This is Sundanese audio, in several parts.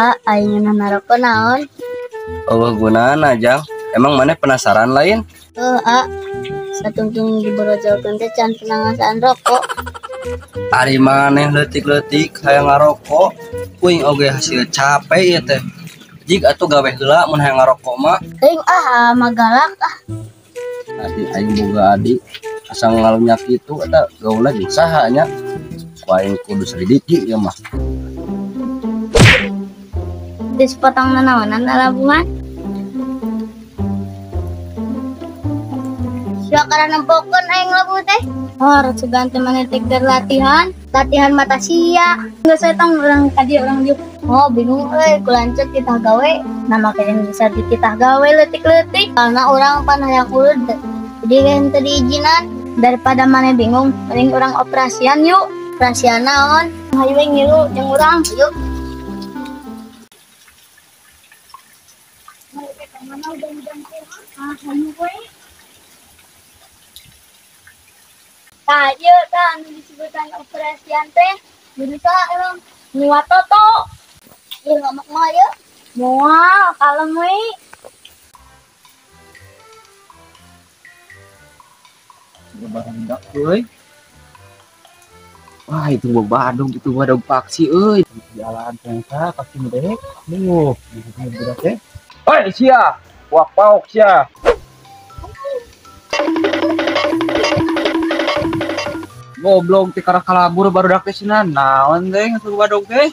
Ah, aing ngarokok naon? Eueuh gunana, Jang. Emang maneh penasaran lain? Heuh, ah. Satungtung diborojolkeun teh can pernah ngasaan rokok. Ari maneh leutik-leutik hayang ngarokok, uing oge hasil capek ieu teh. Jig atuh gawe heula mun hayang ngarokok mah. Teuing ah, mah galak ah. Adi aing boga adik asa ngalunyak kitu eta gaulna jeung saha nya. Ku aing kudu selidiki ieu mah. Geus potong nanaonan lalabuhan. Sia karena nempokeun aing labu teh. Oh, sugan teh maneh teh keur latihan, latihan mata sia. Geus etong urang ka dieu urang dieu. Oh, bingung euy, ku lanceuk titah gawe. Nah, make bisa dititah gawe leutik-leutik. Karena urang pan hayang ulud. Jadi kan teu diizinan daripada maneh bingung, mending urang operasian yuk. Operasian naon? Hayu we ngilu jeung urang, yuk. Tah, ieu tah anu disebutan operasian teh. Berusaha emang nyuat toto. Ieu ngomong mah ieu. Moal kalem we. Barandak euy. Wah, itu badung, itu badung paksi euy. Jalan ternyata pasti mereka. Duh, budak teh. Oi, sia. Wah, paok sia. Goblok teh karena kalabur barudak teh cenah naon teh ngasuh badog teh.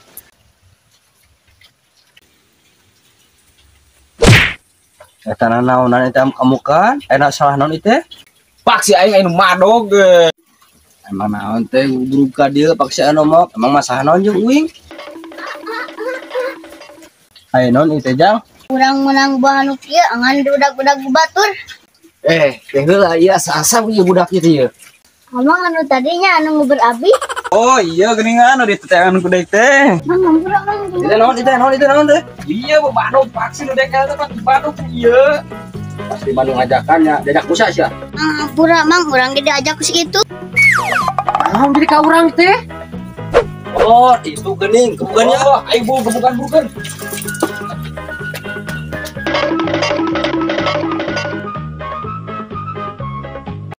Eta naonan eta amukan, enak salah naon ieu teh? Paksi aing anu madog. Emang naon teh gubrug ka dieu paksi anu mok, emang masalah naon jeung uing? Aya naon ieu teh, Jang? Urang menang buah anu kieu ngan budak-budak batur. Teh heula ieu asa-asa ieu budak ieu teh ieu. Amang anu tadinya anu nguber abi. Oh iya geuningan anu diteteangan ku deui teh. Mang nguber mang. Itu naon itu naon itu naon teh? Iya badog paksi nu dekel teh badog ieu. Pasti Bandung ngajakan nya, diajak kusa sia. Ampura mang urang ge diajak ku sakitu. Naon jadi ka urang teh? Oh, itu geuning, gebukannya. Oh, aing bu gebukan bukan.